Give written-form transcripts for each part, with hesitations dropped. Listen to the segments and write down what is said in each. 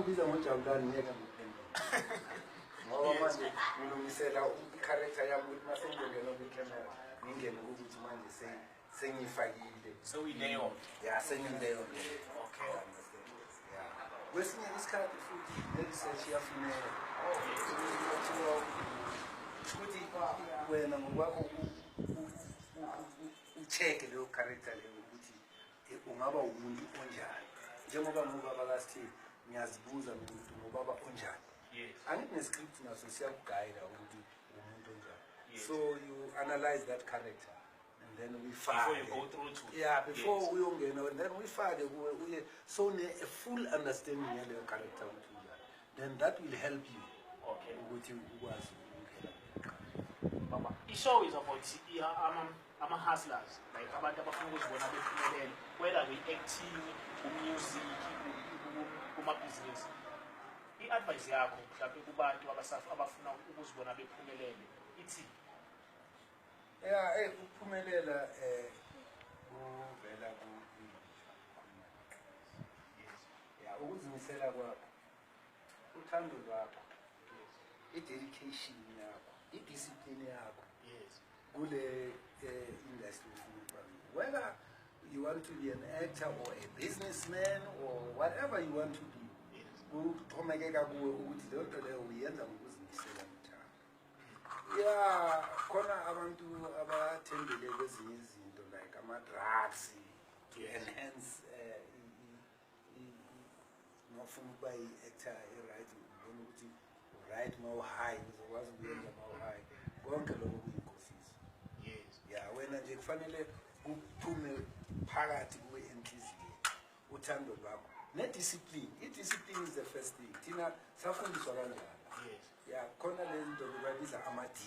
Bangibiza ngoJabulani, ngeke ngiphendule ngoba manje ngilungisela i-character yami ukuthi uma sengizongena kwi-camera ngingene ukuthi manje sengiyifakile. Sewuyileyo. Ya, sengileyo leyo. Understand? Ya, kwesinye isikhathi futhi ne-research iyafuneka ukuthi wena ngokwakho u-check-e leyo character leyo ukuthi ungaba umuntu onjani, njengoba ngubaba kaSithile ngiyazibuza mina ukuthi ngubaba onjani. Angithi ne-script naso siyakugayida ukuthi umuntu onjani. So you analyze that character and then Before uyifake. You go through to Yeah, before uyongena and then uyifake kuwe uye so ne a full understanding yaleyo character ukuthi unjani, then that will help you ukuthi ukwazi ukungena. Baba, i-show is about ama-hustlers, like abantu abafuna ukuzibona bephumelele, whether kwi-acting, ku-music, kumabhizinisi. I-advice yakho mhlawumbe kubantu abafuna ukuzibona bephumelele ithi? Ya, ukuphumelela kuvela ku individual. Ya, ukuzimisela kwakho, uthando lwakho, i-dedication yakho, i-discipline yakho kule industry ufuna ukuba kuyo. Whether you want to be an actor or a businessman or whatever you want to be, kuxhomekeka kuwe ukuthi leyo nto leyo uyenza ngokuzimisela nothando. Ya, khona abantu abathembele kwezinye izinto like ama-drugs to enhance nofuna ukuba i-actor e-right, ubona ukuthi right ma u-high uzokwazi ukuyenza ma u-high. Konke lokho kuyinkohliso. Ya, wena nje kufanele kuphume phakathi kuwe enhliziyweni uthando lwakho ne-discipline. I-discipline is the first thing. Thina safundiswa kanjalo. Ya, khona le nto bebabiza ama-D,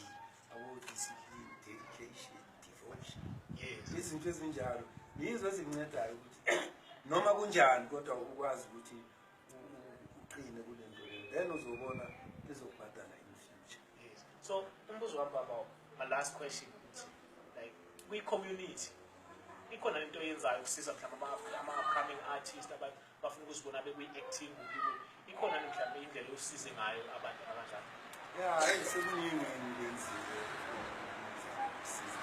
abo-discipline, dedication, devotion. Izinto ezinjalo yizo ezincedayo ukuthi noma kunjani kodwa ukwazi ukuthi uqine kule nto leyo, then uzobona izokubhadala in future. Yes. So umbuzo wami, baba, my last question, ukuthi like kwi-community ikhona lento oyenzayo ukusiza mhlawumbe ama-upcoming artist, abantu bafuna ukuzibona bekwi-acting kuphi kuphi, ikhona mhlawumbe indlela osize ngayo abantu abanjalo? Ya, hayi, sekuningi engikwenzile ukusiza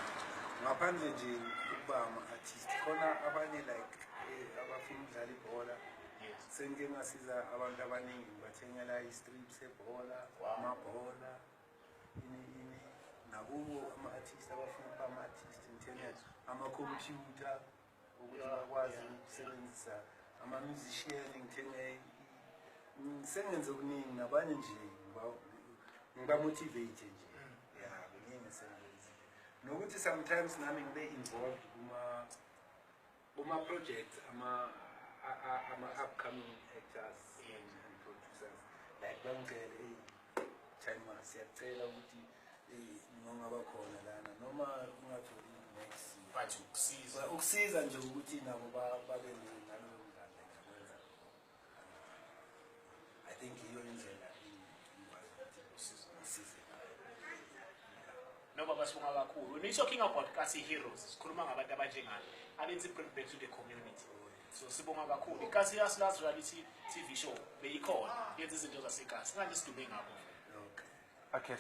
ngaphandle nje ukuba ama-artist. Khona abanye like abafuna ukudlala ibhola. Sengike ngasiza abantu abaningi, ngibathengela i-strip sebhola, amabhola, ini ini. Nakubo ama-artist abafuna ukuba ama-artist, ngithenge amakhompyutha ukuthi bakwazi ukusebenzisa. Ama-musician ngithenge sengenze okuningi nabanye nje ngiba-motivate nje. Ya, kuningi esengikwenzile nokuthi sometimes nami ngibe involved kuma-projects ama-upcoming actors and producers, like bangicele, "Hey China, siyacela ukuthi nongaba khona lana noma ungatholi next." But ukusiza. Ukusiza nje ukuthi nabo babe naloyo mdlandla, ngiyakwenza. I think yiyo indlela engikwazi ukuthi ngisize ngayo. Noma basibonga kakhulu. When we talking about Kasi Heroes, sikhuluma ngabantu abanjengani abenza bring back to the community. So sibonga kakhulu. IKasi Hustlers reality TV show beyikhona yenza izinto zasekasi, nganje sidume ngakho. Okay. Okay.